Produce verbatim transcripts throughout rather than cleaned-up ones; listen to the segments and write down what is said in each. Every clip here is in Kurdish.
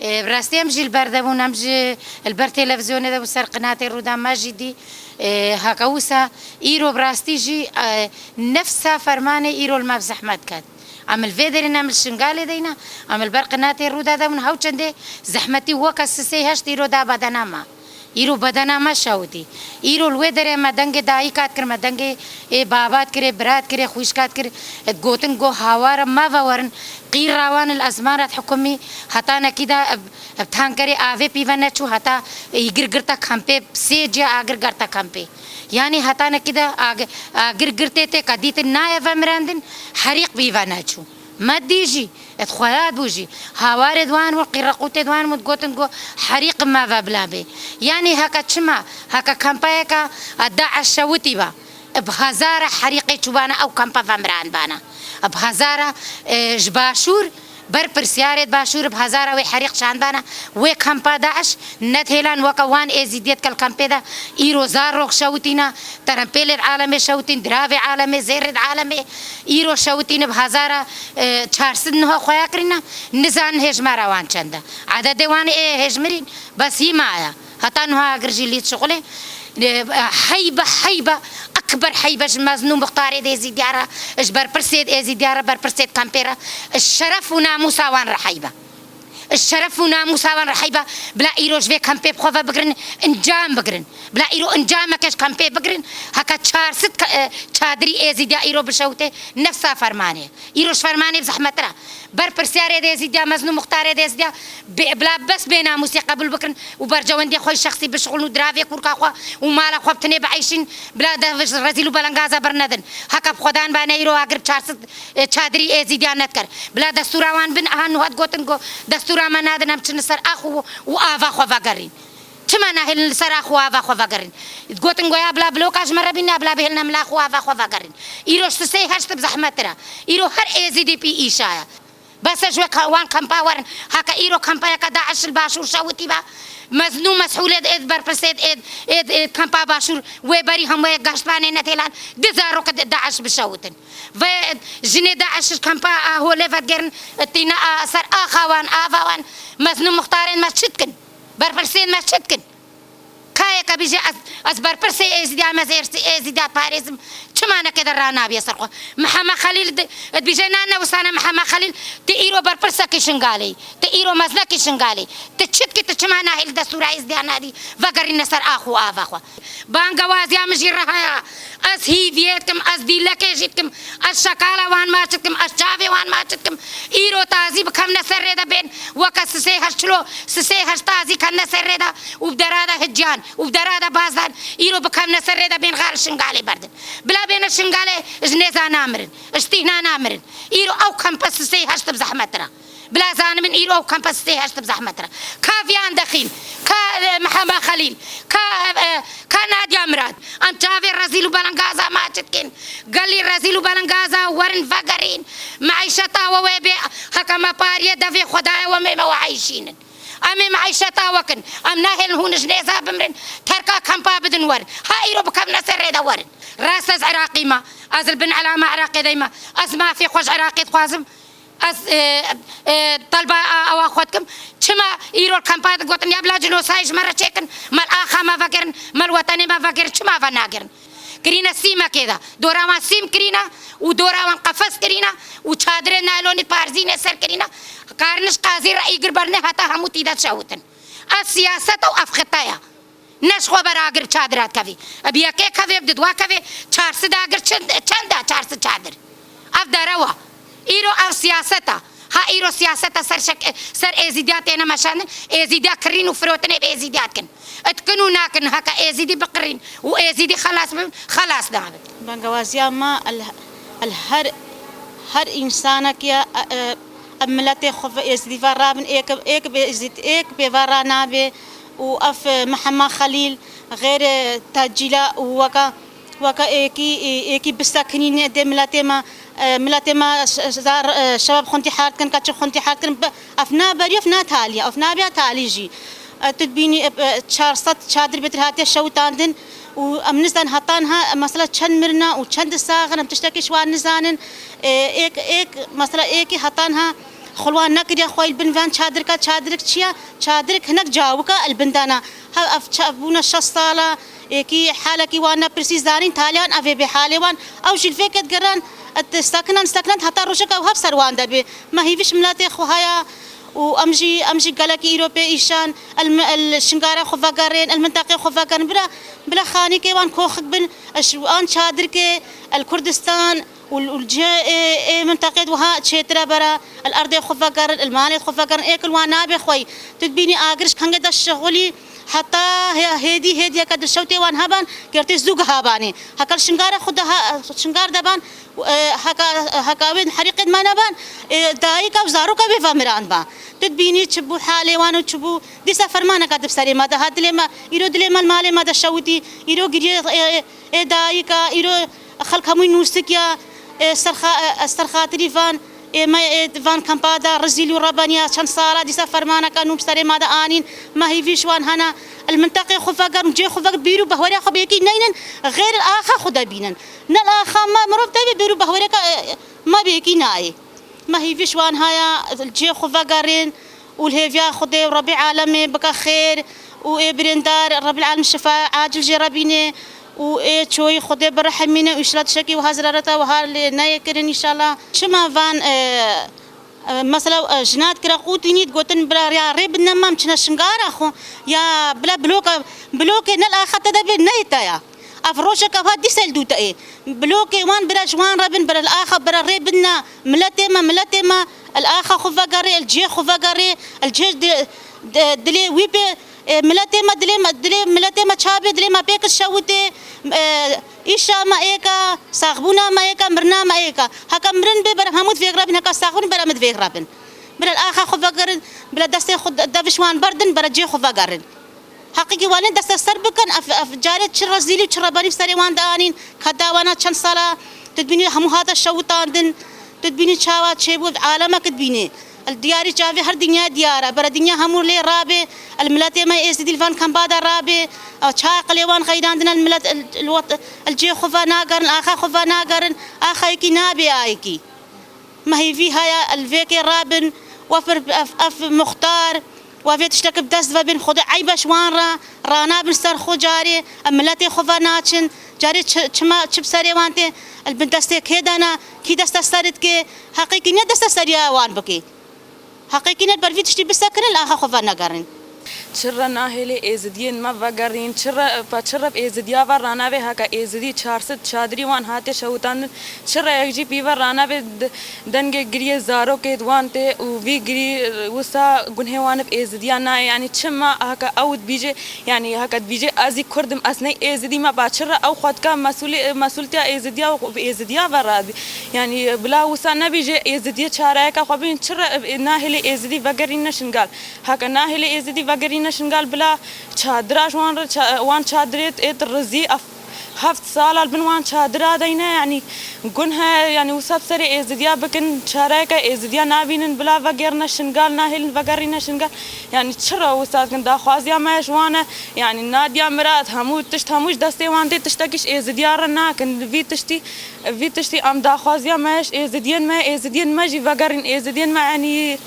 E, bi rastî em jî li ber de bûn, em jî li ber televîzyonê de bû ser qinatê Rûda me jî dî. E, heke wisa îro bi rastî jî, e, nefsa fermanê îro li me bi zehmet ket. Em li vê derê ne, em li Şingalê de yî ne, em li ber qinatê Rûda de bûn, hew çendê zehmetî weke sisê heşt îro da bedena me. Îro bedena me şewitî. Îro li wê derê me dengê dayika dikir, me dengê ê baba dikir, ê bira dikir, ê xwîşka dikir. Digotin go hawara me ve werin, qîra wan li ezmara dihikimî, hetanekî de bi, bi tankerê avê pî ve neçû, heta îgir girta kampê, sê ciya agir girta kampê. Yanî hetanekî de ag-, agir girtê tê ka dîtin nayê vemirandin, herîq pî ve neçû. Me dî jî, ed xweya bû jî. Hawarê di wan bûn, qîreqûtê di wan bûn, digotin ku herîq me ve bila bê. Yanî heke çima, heke kampayeka a DAIŞ şewitî ba, bi hezara herîqê çûbana ew kampa vemirandbana. Bi hezara, e, ji başûr, berpirsyarê di başûr bi hezara wê herîq şandbana. Wê kampa DAIŞ, nedhêlan weke wan êzîdiyê di kel kampê de, îro zarok şewitîna, terempêlê di alemê şewitîn, diravê alemê, zêrê di alemê, îro şewitîne bi hezara, e, çar sed niha xweya kirîne, nizanin hêjmara wan çend e. Ededê wan ê hêjmirîn, bes hî maye. Heta niha agir jî lî dişixulê. E, heybe, heybe, ekber heybe ji mezin û muxtarê di êzîdiya re, ji berpirsê di êzîdiya re, berpirsê di kampê re, şeref û namûsa wan re heybe. Şeref û namûsa wan re heyba, bila îro ji vê kampê bi xwe ve bigirin, encam bigirin. Bila îro encameke ji kampê bigirin, heke çar sed ka-, e, çadirî êzîdiya îro bişewitê, nefsa fermanê. Îro ji fermanê bi zehmettir e. Berpirsyarê di êzîdiya, mezin û muxtarê di êzîdiya, bê, bila bes bênamûsî qebûl bikirin û berjewendiyê xwe yê şexsî bişixulin û diravê kûrka xwe û mala xwe bi tinê bieyşîn, bila de rezîl û belengaza birnedin. Heke bi xwedan bane îro agir bi çar sed e, çadirî êzîdiya nedikir. Bila destûra wan bin, aha niha digotin ku destûra me nadin, em çin li ser ax û, û ava xwe vegerîn. Çima nahêlin li ser ax û ava xwe vegerîn? Digotin goya bila bloka ji me re bîne, bila bihêlin em li ax û ava xwe vegerîn. Îro ji sisê heşt bi zehmettir e. Îro her êzîdî pî îşa ye. Bes e ji wê ka-, wan kampa werin. Heke îro kampayeke DAIŞ li başûr şewitî be. Mezin û meshûlê êd berpirsê êd, êd, êd kampa başûr wê berî hemû yek gaştvanê nedhêlan. Du zarok di DAIŞ bişewitin. Ve jinê DAIŞ ji kampa a holê vedigerin, tîne a ser axa wan, ava wan, mezin û muxtarên me çi dikin? Berpirsên me çi dikin? Kayeke bîje ez, ez berpirsê êzîdiya me, ez êrsî êzîdiya parêzim, çima neke de ranabiye ser xwe? Mihemed Xelîl di-, dibîje na ne wisane Mihemed Xelîl, tu îro berpirsekî Şingalê yî, tu îro meznekî Şingalê yî, tu çi dikî, tu çima nahêlî destûra êzîdiya nadî vegerîne ser ax û ava xwe? Bangewaziya min jî reha ya. Ez hîviyê dikim, ez dîlekê jî dikim, ez şekala wan maç dikim, ez çavê wan maç dikim. Îro tazî bikevne ser rê de bên, weke sisê heşt çilo, sisê heşt tazî kevne ser rê de û bi dera de hiciyan û bi dera de bazdan, îro bikevne ser rê de bên xal Şingalê berdin. Bila bêne Şingalê ji nêza namirin, ji tîhna namirin. Îro ew kampa sisê heşt bi zehmet re. Bila zanibin îro ew kampa sisê heşt bi zehmet re. Ka Viyan Dexîl, ka, e, Mihemed Xelîl, ka, e, ka Nadya Mirad. Em çavê rezîl û belengaza maç dikin. Gelî rezîl û belengaza werin vegerîn. Meîşeta we wê bê, heke me pariyê devê xwe daye we mê me we eyşînin. Em ê meîşeta we kin. Em nahêlin hûn ji nêza bimrin. Terka kampa bidin werin. Ha îro bikevne ser rê de werin. Rast ez Iraqî me. Ez li bin elama Iraqê de me. Ez mafê xwe ji Iraqê dixwazim. Ez, e, e, telba a, ewa xwe dikim. Çima îro li kampa digotin, ya bila cinosayê ji me re çêkin, me li axa me vegerin, me li wetenê me vegerin, çima venagerin? Kirîne sîmekê de. Dora wan sîm kirîne û dora wan qefes kirîne û çadirê naylonî parzînê ser kirîne. Kariniş qazî re îgir bernê heta hemû tîde dişewitin. Ev siyaset û ev xite ye. Ne ji xwe beragir çadira dikevî. Bi yekê kevê, bi didwa kevê, çar sed agir çend, çend e çar sed çadir? Ev derew e. Îro ev siyaset e. Ha îro siyaset e ser şek-, ser êzîdiya têne meşandin. Êzîdiya kirîn û firotinê bi êzîdiya dikin. Dikin û nakin heke êzîdî biqirîn û êzîdî xelas bibin, xelas nabin. Bangewaziya me el, el her, her însanekî ye, e, e, em miletê xwe ve êzîdî ve rabin, êk, êk bê êzîd, êk bê ve ra nabê. û ev, e, Mihemed Xelîl, xêr, e, tecîla û weke, weke êkî, ê-, êkî bisekinîne dê miletê me, e, miletê me ş-, ş-, zar, e, şebab xwentî her dikin, keçik xwentî her dikin. Bi-, ev naberî, ev natalî ye, ev nabe talî jî. E, tu dibînî, e, e, çar sed çadir bêtir hatiye şewitandin û em nizanin heta niha, e, mesela çend mirine û çend sax in, em tiştekî ji wan nizanin. E, êk, êk, mesela êkî heta niha Xwe li wan nekiriye xweyî li bin van çadirka, çadirik çi ye? Çadirik hinek cawika li bin dana. Hev ev çav bûne şeş sala, êkî halekî wan nepirsî zanîn, taliyan ev ê bê halê wan. Ew jî li vê ket geran, et sekinan, sekinan heta rojeka ew hev ser wan de bê. Me hîviş miletê xwe haya û em jî, em jî gelekî îro pê îşan, el, el şingara xwe vegerên, el minteqê xwe vegerin. Bira, bila xanîkê wan koxik bin, eş an çadirkê, el Kurdistan, û, û cihê ê, ê minteqê wiha çêtir e bera, el erdê xwe vegerin, el malê xwe vegerin, êk li wan nabe xwey. Tu dibînî agir ji kengê de şixulî heta hê-, hêdî, hêdiyeke di şewtê wan heban, gertê zû gihabanê. Heke li şingara xwe de ha-, şingar de ban, e, heka, heka wê herîqên me neban, e, dayika û zaroka wê ve miran ba. Tu dibînî çi bû halê wan û çi bû. Dîsa fermaneke di serê me de hat, dilê me, îro dilê me li malê me de şewitî, îro giriyê, e, Ê dayika, îro xelk hemû nûsik ya, ê serxa-, ê serxatirî van, ê me ê van kampa de rezîl û rebeniya çend sala dîsa fermaneke nû bi serê me de anîn, me hîvî ji wan hene, li minteqê xwe vegerin, cê xwe vegerin, bîr û behweriya xwe bêkî neynin, xêr li axa xwe de bînin. Ne li axa me mirov tevî bîr û behwereke, ê, me bêkî nayê. Me hîvî ji wan haya, li cê xwe vegerin û li hêviya Xwedê û Rebî Alemê bike xêr û ê birîndar Rebî Alem şifa acil jê re bîne û ê çoyî Xwedê birehemîne û înşallah tiştekî wiha zirareta wiha lê neyê kirin înşallah. Çima van, e, e, mesela, e, jina dikire qûtînî digotin bira ya rê bidine me em çine şingara xwe ya bila bloka, blokê ne li axa te de bê neyê te ya. Ev rojek ev ha dîsa li dû te ê. Blokê wan bira ji wan re bin, bira li axa bira rê bidina miletê me, miletê me, li axa xwe vegerê, li cihê xwe vegerê, li cihê di-, di-, dilê wî bê, e, miletê me, dilê me, dilê miletê me çabê, dilê me pêk şewitê, e, îşa me êka, saxbûna me êka, mirina me êka. Heke mirin bê, bera hemû divêg re bin, heke saxbûn bera min divêg re bin. Bira li axa xwe vegerin, bira destê xwe de-, dev ji wan berdin, bira cihê xwe vegerin. Heqîkî wan ê deste ser bikin, ev, ev carê çi rezîlî û çi rebenî bi serê wan de anîn, ka dawana çend sala, tu dibînî hemû hate şewitandin, tu dibînî çawa çêbû, ev alemek dibînî. El diyarî çavê her dinya diyar e, bira dinya hemû lê rabê, el miletê me êzidî li van kampa de rabê, ew çawa qilê wan xeyrandin, el milet, el, el wat, el cê xwe ve nagerin, axa xwe ve nagerin, axayekî nabê ayekî. Me hêvî haya li vê kê rabin, we pir ev, ev muxtar, we vê tiştekî bi dest ve bin, Xwedê eybe ji wan re, ranabin ser xwe carê, em miletê xwe ve naçin, carê çi, çima, çi bi serê wan tê, li bin destê kê de ne, kî deste ser dike, heqîkî ne deste seriya wan bike. Heqîkî ne ber vî tiştî bisekinin, li axa xwe ve negerin. Çi re nahêlê êzidiyên me vegerîn, çi re, pa çi re bi êzidiya ve ranavê heke êzidî çar sed çadirî wan hatiye şewitandin, çi re yek jî pî ve ranavê d-, dengê giriyê zarokê wan tê û vî girî, e, wisa gunhê wan bi êzidiya nayê. Yanî çima heke ew dibîjê, yanî heke dibîjê ez jî kurd im, ez ney êzidî me, pa çi re ew xwe dika mesûlê, mesûltiya êzidiya û bi êzidiya ve radibî. Yanî bila wisa nebîjê êzidiyê çareyeke xwe bîn, çi re, e, nahêlê êzidî vegerîne Şingal. Heke nahêlê êzidî vegerîne Şingal bila çadira ji wan re, ça-, wan çadirê ê di rizî ev heft sala li bin wan çadira deyne, yanî gunhe, yanî wisa bi serê êzidiya bikin, çareyeke êzidiya nabînin, bila vegerine Şingal, nahêlin vegerîne Şingal. Yanî çi re wisa dikin? Daxwaziya me ji wan e, yanî Nadiya Mirad, hemû tişt, hemû ji destê wan tê, tiştekî ji êzidiya re nakin. Vî tiştî, vî tiştî em daxwaziya me ji êzidiyên me, êzidiyên me jî vegerîn, êzidiyên me, yanî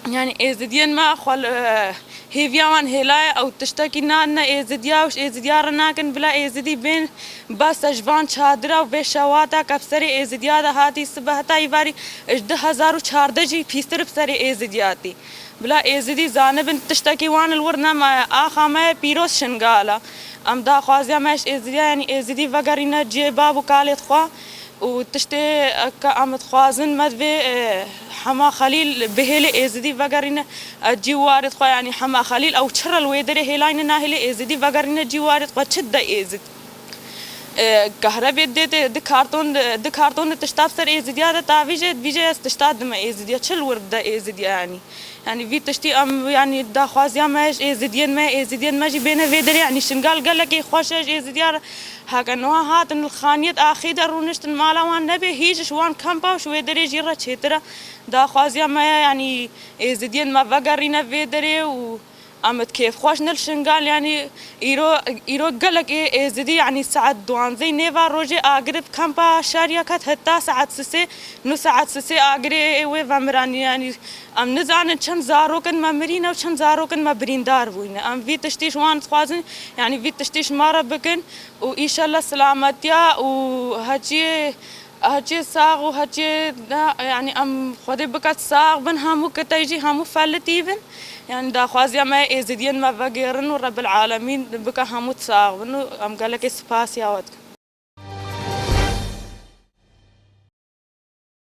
Yanî êzidiyên me xwe li, e, hêviya wan hêla ye, ew tiştekî nadine êzidiya û ji êzidiya re nakin, bila êzidî bên bes e ji van çadira û vê şewata ke bi serê êzidiya de hatî sibe heta îvarî ji du hezar û çardeh jî pîstir bi serê êzidiya tî. Bila êzidî zanibin tiştekî wan li wir nemaye, axa me ye pîroz Şingala. Em daxwaziya me ji êzidiya, yanî êzidî vegerîne cihê bav û kalê xwe. û tiştê, e, ke em dixwazin me divê, e, Hema Xelîl bihêlê êzidî vegerîne, e, cî warê xwe, yanî Hema Xelîl ew çi re li wê derê hêlayne nahêlê êzidî vegerîne cî warê xwe, çi dide êzid? E, kahrebê dê tê, di karton de, di karton de tişta bi ser êzidiya de tavîje, dibîje ez tişta dime êzidiya, çi li wir dide êzidiya yanî? Yanî vî tiştî em, yanî daxwaziya me ji êzidiyên me, êzidiyên me jî bêne vê derê, yanî Şingal gelekî xweş e ji êzidiya re. Heke niha hatin li Xaniyet Axî de rûniştin, mala wan nebê, hîj ji wan kampa û ji wê derê jî re çêtir e. Daxwaziya me ye, yanî êzidiyên me vegerîne vê derê û Em di kêfxweş ne li Şingal, yanî îro, îro gelek ê Êzidî, yanî saet duanzey nêva rojê agir bi kampa Şariya ket heta saet sisê, nû saet sisê agirê ê wê vemiranî, yanî em nizanin çend zarok in me mirîne û çend zarok in me birîndar bûyne. Em vî tiştî ji wan dixwazin, yanî vî tiştî ji me re bikin û îşellah silametiya û heçiyê, heçiyê sax û heçiyê ne, yanî em Xwedê biket sax bin, hemû kitey jî hemû felitî bin. Yanî daxwaziya me Êzidiyên me vegêrin û Rebil Alemîn bike hemû sax bin û em gelekê spasiya we dikin.